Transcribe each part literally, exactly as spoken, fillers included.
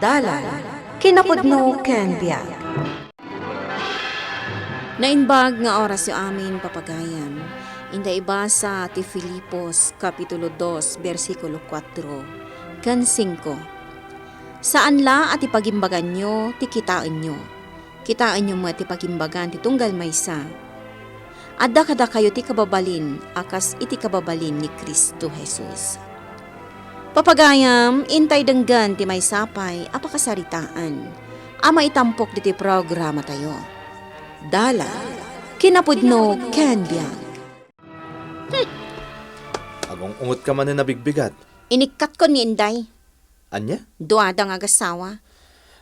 Dalan, kinapudno ken biag. Naimbag nga orasyo amin, papagayam. Inda ibasa ti Filipos, Kapitulo dos, bersikulo kuatro ken singko. Saan la a ti pagimbaganyo ti kitaenyo. Kitaenyo met ti pagimbagan ti tunggal maysa. Adda kadakayo ti kababalin a kas iti kababalin ni Cristo Jesus. Papagayam, intay denggen ti maysa pay a pakasaritaan a maitampok ditoy programatayo. Dalan, kinapudno ken biag. Agung-ungot ka manen a bigbigat. Inikkatkon ni Inday. Ania? Duada nga agassawa.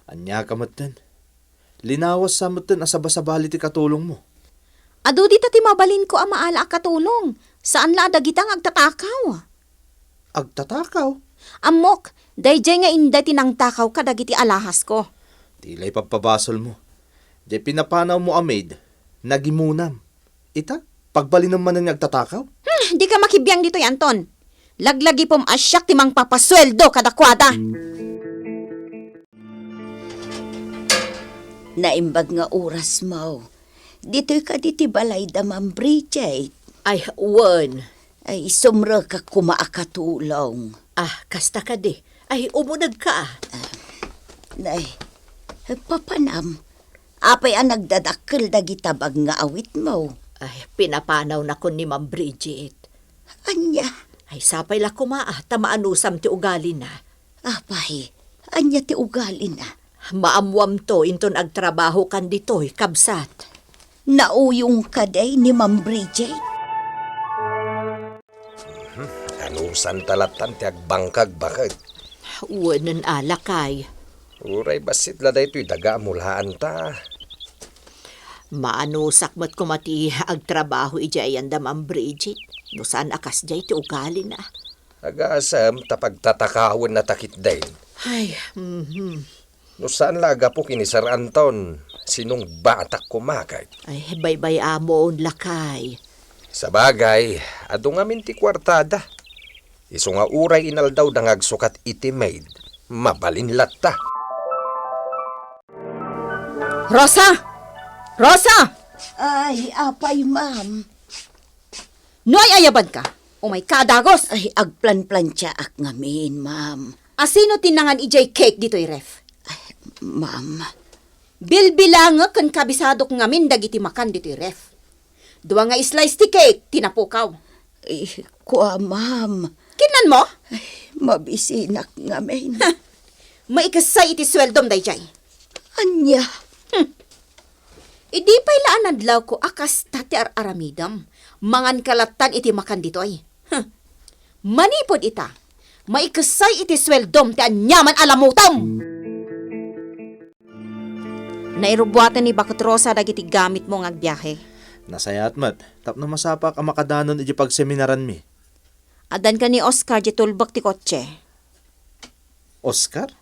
Ania ka metten? Linawas sa metten a sabasabali ti katulongmo. Adu dita ti mabalinko a maala a katulong. Saan la a dagita nga agtatakaw. Agtatakaw? Ammok, daydiay nga Inday ti nangtakaw kadagiti alahasko. Ti la ipagpabasolmo. Diay pinapanawmo a maid, nagimunam. Ita, pagbalinem manen nga agtatakaw? Hmm, dika makibiang ditoy, Anton. Laglagipem a siak ti mangpapasueldo kadakuada. Naimbag nga orasmo. Ditoy kadi ti balayda, Ma'am Bridget? Ay, wen. Ay, sumrekak koma a katulong. Ah, kasta kadi. Ay, umunegka, ah. Nay, papanam, apay a nagdadakkel dagita bag nga awitmo? Ay, pinapanawnakon ni Ma'am Bridget. Ania? Ay, sapay la koma, ah, ta maanusam ti ugalina. Apay, ania ti ugalina? Maammoamto inton agtrabahokan ditoy, kabsat. Nauyongka kadi ni Ma'am Bridget? Mhm. Anusanta lattan ti agbangkag baket. Wen a, lakay. Uray bassit la daytoy daga a mulaanta. Maanusak met koma ti agtrabaho idiay ayan da Ma'am Bridget, no saan a kasdiay ti ugalina. Agasem ta pagtatakawenna ta ketdin. Ay, mhm. No saan la a gapu ken ni Sir Anton, sinungbatak koma ket. Ay, baybay-amon, lakay. Sabagay, adu ngamin ti kuartada. Isu nga uray inaldawda nga agsukat iti maid, mabalin latta. Rosa! Rosa! Ay, apay, ma'am. No ay-ayabanka, umayka a dagos. Ay, agplanplantiaak ngamin, ma'am. Asino ti nangan idiay cake ditoy ref? Ay, ma'am. Bilbilangek ken kabisadok ngamin dagiti makan ditoy ref. Dua nga slice ti cake ti napukaw. Ay, kua, ma'am. Kinnanmo? Ay, mabisinak ngamin. Ha! Maikessay iti sueldom daydiay. Ania? Hmm. Idi pay la a nadlawko a kasta ti ar-aramidem, manganka lattan iti makan ditoy. Huh. Manipud ita, maikessay iti sueldom ti aniaman a lamutem! Nairubbuaten ni Baket Rosa dagiti gamitmo nga agbiahe. Nasayaat met, tapno masapaak a makadanon iti pagseminaranmi. Addan ken ni Oscar diay tulbek ti kotse. Oscar?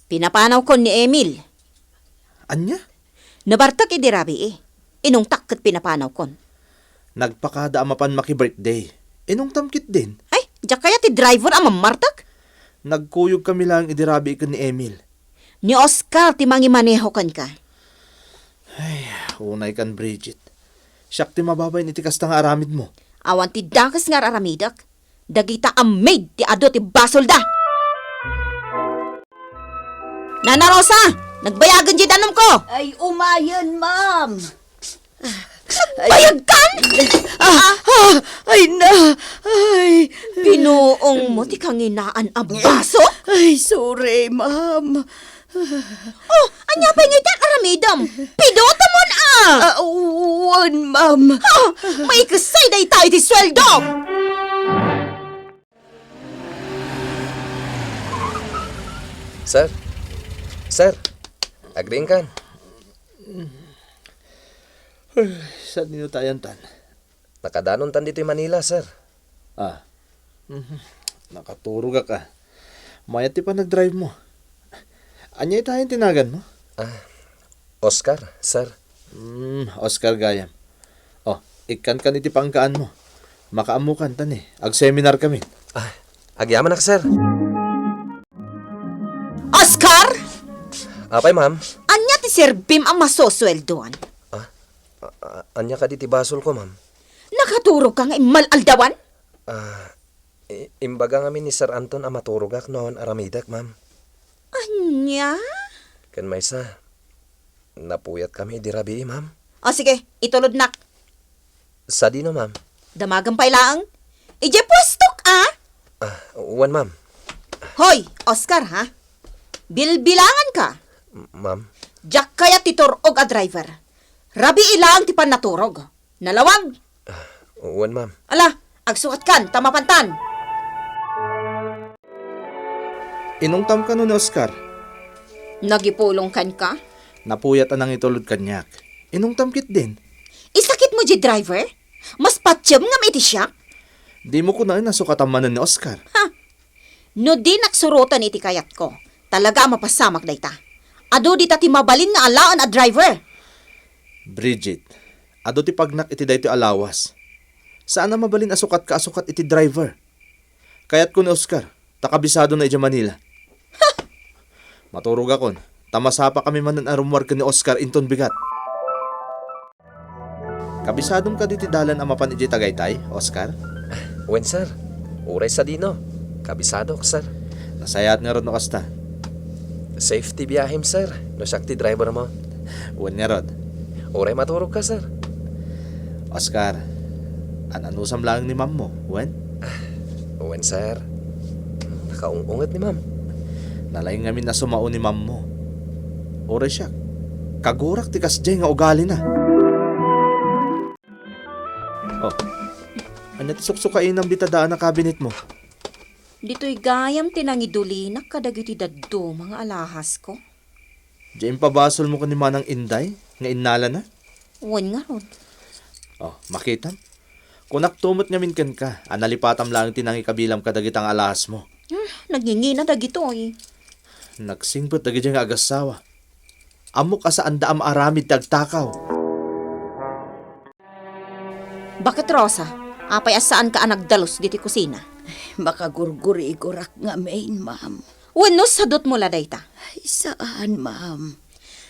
Pinapanawkon ni Emil. Ania? Nabartek idi rabii. Inungtak ket pinapanawkon. Nagpakada a mapan maki-birthday. Inungtam ketdin. Ay, diak kayat ti driver a mammartek? Nagkuyogkami laeng idi rabii ken ni Emil. Ni Oscar ti mangimaneho kenka. Ay, unay kan Bridget. Siak ti mababain iti kasta nga aramidmo. Awan ti dakes nga ar-aramidek. Dagita a maid ti adu ti basolda. Nana Rosa, nagbayagen diay danumko. Ay, umayen, ma'am. Nagbayagkan? Ah, ah, ay na, ay. Binuongmo ti kanginaan a baso? Ay, sorry, ma'am. Oh, ania pay ngay ti ar-aramidem? Pidotemon a! Ah, wen, ma'am. Ha! Maikessay dayta iti sueldo! Sir? Sir? Agriingkan? Ay, sadino ta ayantan? Nakadanontan ditoy Manila, sir. Ah. Mhm. Nakaturogak, ah. Mayat ti panagdrive mo. Ania itayen ti naganmo? Ah, Oscar, sir. Hmm, Oscar gayam. Oh, ikkankan iti pangkaanmo. Makaammokan ta ni, agseminar kami. Ah, agyamanak, sir. Oscar! Apay, ma'am? Ania ti serbim a masusweldoan? Ah, a-, a-, ania kadi ti basolko, ma'am? Nakaturogka nga immal-aldawan? Ah, i-, imbaga ngamin ni Sir Anton a maturogak no awan aramidek, ma'am. Ania? Ken maysa, napuyatkami idi rabii, ma'am. O sige, itulodnak. Sadino, ma'am? Damagen pay laeng. Idiay puestok, a? Ah, wen, ma'am. Hoy, Oscar, ha? Bilbilanganka. M-, ma'am. Diak kayat ti tur-og a driver. Rabii laeng ti pannaturog. Nalawag. Ah, wen, ma'am. Ala, agsukatkan, ta mapantan. Inungtam kano ni Oscar? Nagipulong kenka? Napuyat a nangitulod kaniak. Inungtam ketdin. Isakitmo diay driver? Mas patiem ngem iti siak? Dimo kunaen a sukatan manen ni Oscar. Ha! No dinak suroten iti kayatko, talaga a mapasamak dayta. Adu dita ti mabalin nga alaen a driver. Bridget, adu ti pagnak iti daytoy a lawas. Saan a mabalin a sukatka a sukat iti driver. Kayatko ni Oscar, ta kabisadona idiay Manila. Maturogakon, ta masapakami manen a rummuar ken ni Oscar inton bigat. Kabisadom kadi ti dalan a mapan idiay Tagaytay, Oscar? Wen, sir. Uray sadino, kabisadok, sir. Nasayaat ngarud no kasta. Safe ti biahem, sir, no siak ti driver mo. Wen ngarud. Uray maturogka, sir. Oscar, an-anusam laeng ni ma'am mo, wen? Wen, sir. Nakaung-unget ni ma'am. Nalaing ngamin a sumao ni ma'am mo. Uray siak, kagurak ti kasdiay nga ugalina. Oh, ania ti suksukainam dita daan a kabinetmo? Ditoy gayam ti nangidulinak kadagiti dadduma nga alahasko. Diay impabasolmo ken ni Manang Inday nga innalana? Wen ngarud. Oh, makitam? Kunakto met ngamin kenka a nalipatam laeng ti nangikabilam kadagita nga alahasmo. Ah, nagingina dagitoy. Nagsingpet dagidiay nga agassawa. Ammok a saanda a maaramid ti agtakaw. Bakit, Rosa? Apay a saanka a nagdalus ditoy kusina? Makagurgurigurak ngamin, ma'am. Wenno sadutmo la dayta? Ay, saan, ma'am.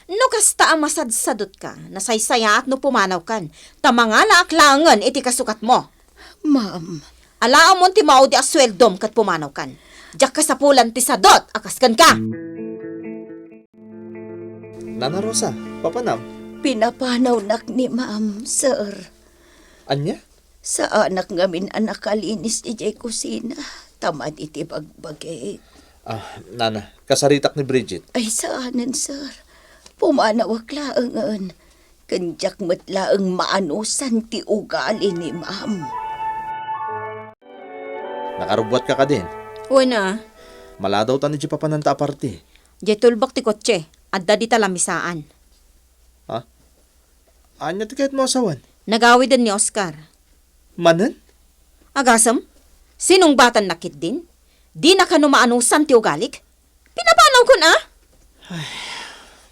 No kasta a masadsadutka, nasaysayaat no pumanawkan, ta mangalaak laengen iti kasukatmo. Ma'am. Alaamon ti maudi a sueldom ket pumanawkan. Diak kasapulan ti sadut a kas kenka. Nana Rosa, papanam? Pinapanawnak ni ma'am, sir. Ania? Saanak ngamin a nakalinis idiay kusina, ta madi ti bagbagik. Ah, nana, kasaritak ni Bridget. Ay, saanen, sir. Pumanawak laengen. Ken diak met laeng maanusan ti ugali ni ma'am. Nakarubbuatka kadin? Wen a. Maladawtan idiay papananta a parti. Diay tulbek ti kotse, adda dita lamisaan. Ha? Ania ti kayatmo a sawen? Nagawiden ni Oscar. Manen? Agasem? Sinungbatannak ketdin? Dina kano maanusan ti ugalik? Pinapanawkon a? Ay.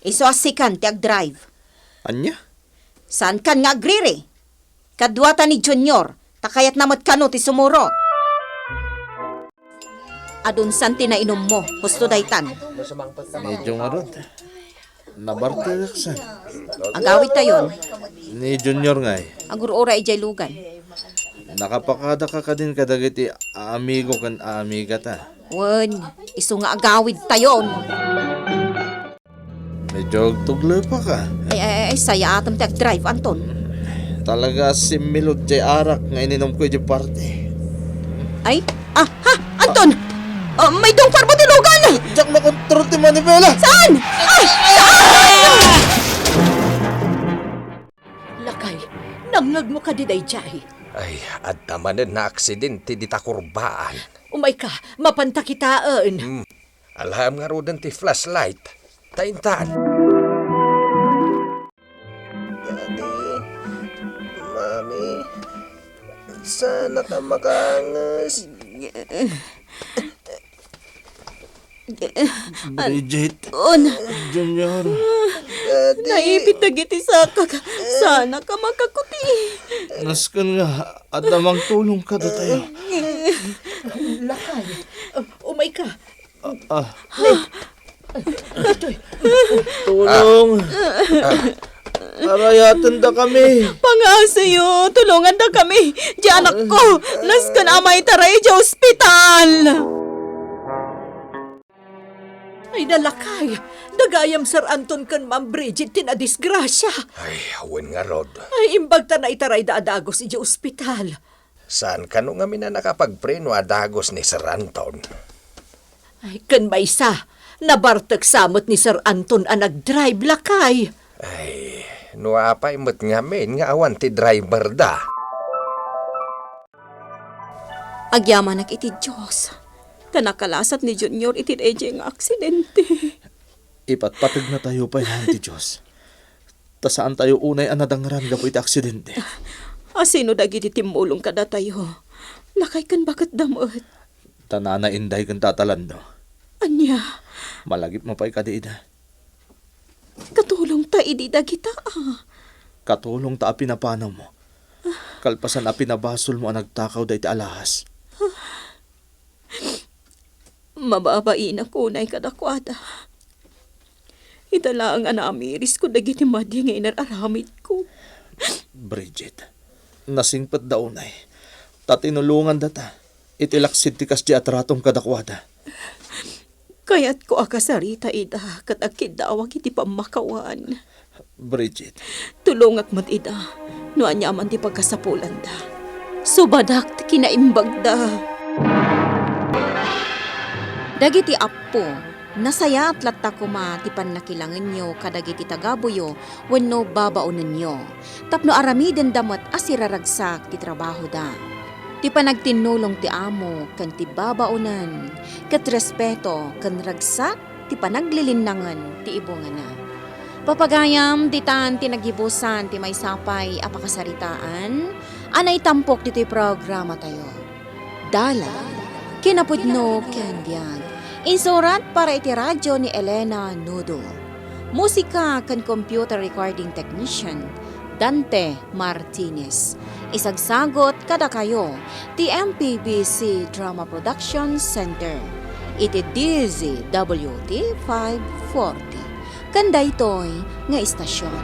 Isu a sikan ti agdrive. Ania? Saankan nga agriri. Kaduata ni Junior, ta kayatna met kano ti sumurot. Adunsan ti nainummo, husto daytan. Medyo ngarud. Nabartegak san. Agawidtayon. Ni Junior ngay. Agur-ura idiay lugan. Nakapakadaka kadin kadagiti amigo ken amigata. Wen, isu nga agawidtayon. Medyo agtuglepaka. Ay, ay, ay, sayaatem ti agdrive, Anton. Talaga a simmilod diay arak nga ininumko idiay party. Ay, ah, ha, Anton! Ah, maitungparmo ti lugan! Diak makontrol ti manibela! Saan? Ah, saan? Lakay, nangngegmo kadi daydiay? Ay, adda manen naaksidente dita kurbaan. Umayka, mapanta kitaen. Hmm. Alaem ngaruden ti flashlight. Ta intan. Daddy, Mommy, saanak a makaanges. Bridget. Anton. Junior. Daddy. Naipit dagiti sakak. Saanak a makakuti. Nasken nga, adda mangtulong kadatayo. Lakay. Umayka. Ah, ah. Tulong! Arayatendakami! Pangaasayo, tulongandakami! Diay anakko, nasken a maitaray idiay ospital! Ay, nalakay! Dagayam Sir Anton ken Ma'am Bridget ti nadisgrasia. Ay, wen ngarud. Ay, imbag ta naitarayda a dagus idiay ospital. Saan kano ngamin a nakapagpreno a dagus ni Sir Anton? Ay, ken maysa, nabartek sa met ni Sir Anton a nagdrive, lakay. Ay, no apay met ngamin nga awan ti driverda? Agyamanak iti Dios, ta nakalasat ni Junior iti daydiay nga aksidente. Ipatpategnatayo pay laeng ti Dios, ta saantayo unay a nadangran gapu iti aksidente. Asino dagiti timmulong kadatayo? Lakay ken baketda met. Ta Nana Inday ken Tata Lando. Ania? Malagipmo pay kadi ida. Katulongta idi dagita, a. Katulongta a pinapanawmo. Kalpasan a pinabasolmo a nagtakawda iti alahas. Mababainak unay kadakuada. Ita laeng a naamirisko dagiti madi nga inar-aramidko. Bridget, nasingpetda unay, ta tinulongandata iti laksid ti kasdi a tratom kadakuada. Kayatko a kasarita ida ket agkiddawak iti pammakawan. Bridget. Tulongak met ida no aniaman ti pagkasapulanda. Subadak ti kinaimbagda. Dagiti appo, nasayaat latta koma ti pannakilangenyo kadagiti tagabuyo wenno babaonenyo, tapno aramidenda met a siraragsak ti trabahoda. Ti panagtinnulong ti amo ken ti babaonen, ket respeto ken ragsak ti panaglilinnangen ti ibungana. Papagayam, ditan ti naggibusan ti maysa pay a pakasaritaan a naitampok ditoy programatayo. Dalan, kinapudno ken biag. Insurat para iti radyo ni Elena Nudo. Musika ken computer recording technician, Dante Martinez. Isagsagot kadakayo ti M P B C Drama Production Center iti D Z W T five forty. Ken daytoy nga istasyon.